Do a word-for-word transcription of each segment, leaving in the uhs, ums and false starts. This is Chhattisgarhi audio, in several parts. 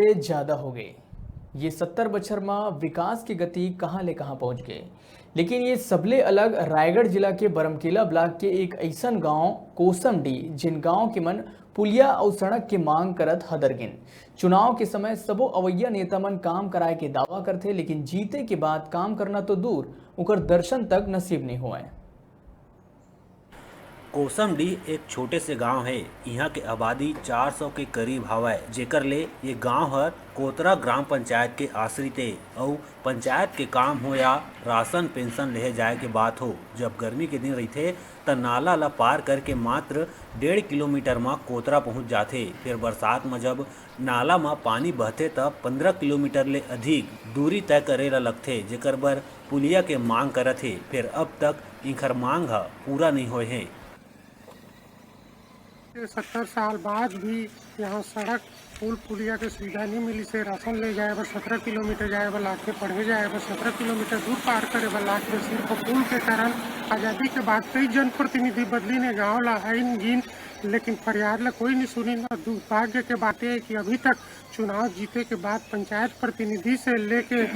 से ज्यादा हो गए। ये सत्तर बछर म विकास के गति कहाँ ले कहाँ पहुँच गए। लेकिन ये सबले अलग रायगढ़ जिला के बरमकेला ब्लॉक के एक अइसन गांव कोसमडी, जिन गांव के मन पुलिया अउ सड़क के मांग करत हदर गिन। चुनाव के समय सबो अवैया नेता मन काम कराए के दावा करथे, लेकिन जीते के बाद काम करना तो दूर, उकर दर्शन तक नसीब नहीं होए। कोसमडीह एक छोटे से गांव हे। इहां के आबादी चार सौ के करीब हवय, जेकर ले ये गांव हर कोतरा ग्राम पंचायत के आश्रित ए। अउ पंचायत के काम हो या राशन पेंशन लेहे जाए के बात हो, जब गर्मी के दिन रहिथे, त नाला ला पार करके मात्र डेढ़ किलोमीटर म कोतरा पहुंच जाथे। फिर बरसात म जब नाला म पानी बहथे, त पंद्रह किलोमीटर ले अधिक दूरी तय करे ला लगथे, जेकर बर पुलिया के मांग करत हे। फिर अब तक इंखर मांग ह पूरा नइ होए हे। ये सत्तर साल बाद भी यहाँ सड़क, पुल पुलिया के सुविधा नहीं मिली से। राशन ले जाए बर सत्रह किलोमीटर जाए बर लागथे, पढ़े जाए बर सत्रह किलोमीटर दूर पार करे बर लागथे। सिर्फ पुल के कारण आजादी के बाद कई जनप्रतिनिधि बदली ने गांव ला आइन गिन, लेकिन फरियाद ला कोई नहीं सुनी। न दुर्भाग्य के बात ये कि अभी तक चुनाव जीते के बाद पंचायत प्रतिनिधि से लेके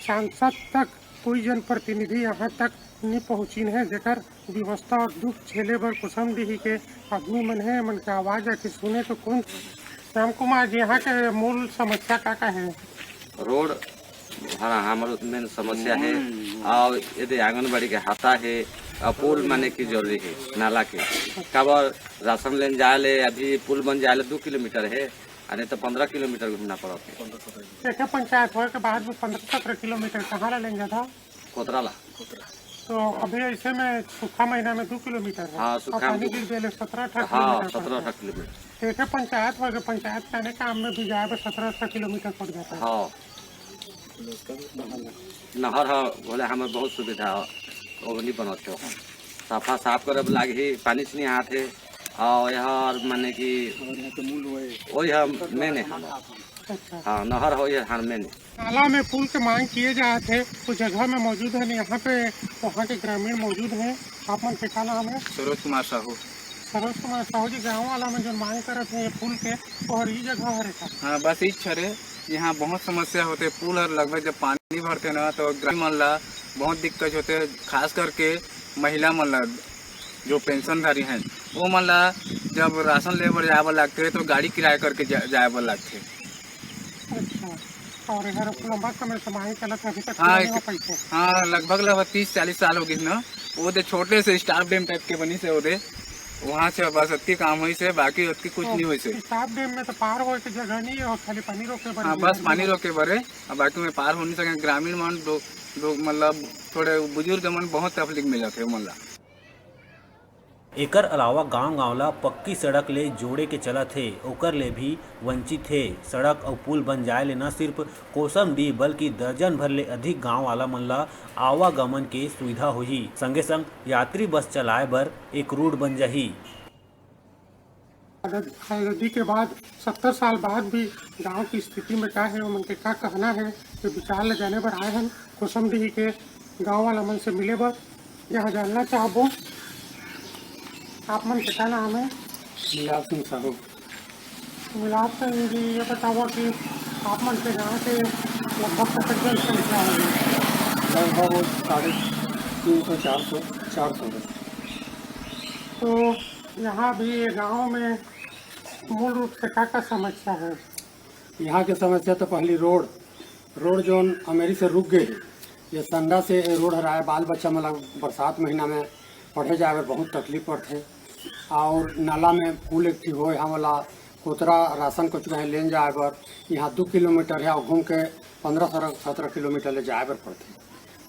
सांसद तक कोई जनप्रतिनिधि यहाँ तक नहीं पहुँचिन है, जेकर व्यवस्था और दुख झेले बर कोसमडीह के आदमी मन है, मन के आवाज आके सुने तो कौन। श्याम कुमार जी, यहाँ के मूल समस्या का का है? रोड हरा हमर मेन समस्या है। और यदि आंगनबाड़ी के हाता है, और पुल माने की जरूरी है नाला के। काबर राशन लेन जाए ले अभी पुल बन जाए ले दो किलोमीटर है, अरे तो पंद्रह किलोमीटर घूमना पड़त है। एक पंचायत होए के बाद भी पंद्रह सत्रह किलोमीटर कहाँ ला लेन जाता? कोतरा ला। तो अभी ऐसे में सूखा महीना में दो किलोमीटर है। हाँ, और सूखा में पानी दो। गिर गए सत्रह अठारह हाँ, किलोमीटर सत्रह पड़ता है। अठारह किलोमीटर। तो एक पंचायत होए के पंचायत के अनेक काम में भी जाए बर सत्रह अठारह किलोमीटर पड़ जाता है। हाँ। नहर ह, बोले हमें बहुत सुविधा ह, वो नहीं बनत हे। सफा साफ करे बर लागही, पानी च नहीं आत हे। और यहाँ माने कि और यहाँ के मूल वही। वही हम मेन है हमारा। अच्छा। हाँ, नहर हो ये हर मेन। नाला में पुल के मांग किए जात हे, कुछ जगह में मौजूद है, यहाँ पे वहाँ के ग्रामीण मौजूद हैं। आप मन के का नाम है? सरोज कुमार साहू। सरोज कुमार साहू जी, गाँव वाला मन जो मांग करत हे ये पुल के, और ई जगह हरे का? हाँ, बस इच हरे। यहाँ बहुत समस्या होते, पुल हर लगभग जब पानी भरते ना तो ग्रामीण मन ला बहुत दिक्कत होते, खास करके महिला मन ला, जो पेंशनधारी हैं, वो मन ला जब राशन ले बर जाए बर लागथे तो गाड़ी किराया करके जा-, जाए बर लागथे। अच्छा, और एहर लंबा समय से मांग चलत हे, अभी तक हाँ, पूरा नहीं हो एक, पाइस हे? हाँ, लगभग, लगभग तीस चालीस साल हो गिस ना। वो दे छोटे से स्टाफ डैम टाइप के बनिस हे, वो दे वहाँ से बस अतकी काम होइस हे, बाकी अतकी कुछ तो नहीं होइस हे। स्टाफ डैम में तो पार होए के जगह नहीं है, और खाली पानी रोके बर हाँ, ही बस है। पानी रोके बर हे, और बाकी में पार हो नहीं सके। ग्रामीण मन दो, दो, मतलब थोड़े बुजुर्ग मन बहुत तकलीफ मिलत हे ओमन ला। एकर अलावा गांव-गांव ला पक्की सड़क ले जोड़े के चलत हे, ओकर ले भी वंचित हे। सड़क अउ पुल बन जाए ले न सिर्फ कोसमडीह, बल्कि दर्जन भर ले अधिक गांव वाला मन ला आवागमन के सुविधा होही। संगे-संग यात्री बस चलाए बर एक रूट बन जाही। आजादी के बाद सत्तर साल बाद भी गांव की स्थिति में का है, ओमन के का कहना है, ये विचार ले जाने बर आए हन कोसमडीह के गांव वाला मन से मिले बर। यहाँ जानना चाहबो, आप मन के का नाम है? मिलाप सिंह साहू। मिलाप सिंह जी, ये बताओ कि आप मन के गांव के लगभग कतक जनसंख्या होगी? लगभग वो साढ़े तीन सौ, चार सौ, चार सौ है। तो यहाँ भी ये गांव में मूल रूप से का का समस्या है? यहाँ के समस्या तो पहली रोड, रोड जोन अमेरी से रुक गए हे। ये संडा से ये रोड हर आए, बाल बच्चा मन ला बरसात महीना में पढ़े जाए बर बहुत तकलीफ पड़थे। और नाला में पुल एक ठी होए, हमन ला कोतरा राशन कुछ कहीं लेन जाए बर यहाँ दो किलोमीटर है और घूम के पन्द्रह सत्रह किलोमीटर ले जाए बर पड़थे।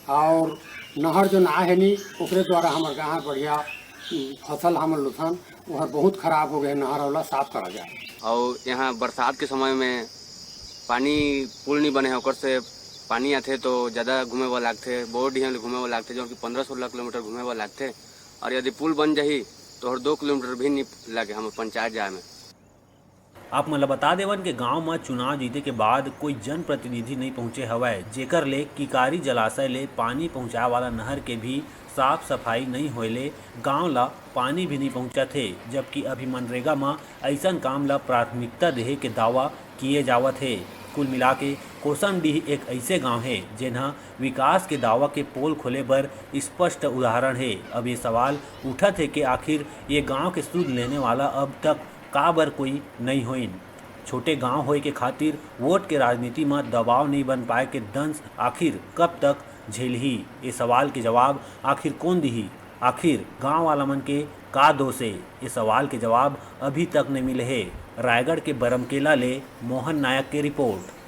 और नहर जो ना है नी, ओकरे द्वारा हमर गाँव बढ़िया, उम, फसल हमन लुथन, ओहर बहुत खराब हो गए, नहर वाला साफ करा जाए। और यहाँ बरसात के समय में पानी, पुल नहीं बने हे, ओकर से पानी आथे तो ज़्यादा घूमे वाला लागथे, बहुत डीहन ले घूमे वाला लागथे, जो कि पन्द्रह सोलह किलोमीटर घूमे वाला लागथे। और यदि पुल बन जाही तो हर दो किलोमीटर भी नहीं लागे हमर पंचायत जाए में। आप मन ल बता देवन के गांव म चुनाव जीते के बाद कोई जनप्रतिनिधि नइ पहुंचे हवय, जेकर ले किकारी जलाशय ले पानी पहुंचाए वाला नहर के भी साफ सफाई नइ होए ले गांव ल पानी भी नइ पहुंचत हे, जबकि अभी मनरेगा म अइसन काम ल प्राथमिकता देहे के दावा किए जावत हे। कुल मिला के कोसमडीह एक अइसे गांव हे, जेन ह विकास के दावा के पोल खोले बर स्पष्ट उदाहरण हे। अब ये सवाल उठत हे कि आखिर ये गांव के सुध लेने वाला अब तक काबर कोई नइ होइन? छोटे गांव होए के खातिर वोट के राजनीति म दबाव नइ बन पाए के दंश आखिर कब तक झेलही? ये सवाल के जवाब आखिर कोन दिही? आखिर गांव वाला मन के का दोष हे? ये सवाल के जवाब अभी तक नइ मिले हे। रायगढ़ के बरमकेला ले मोहन नायक के रिपोर्ट।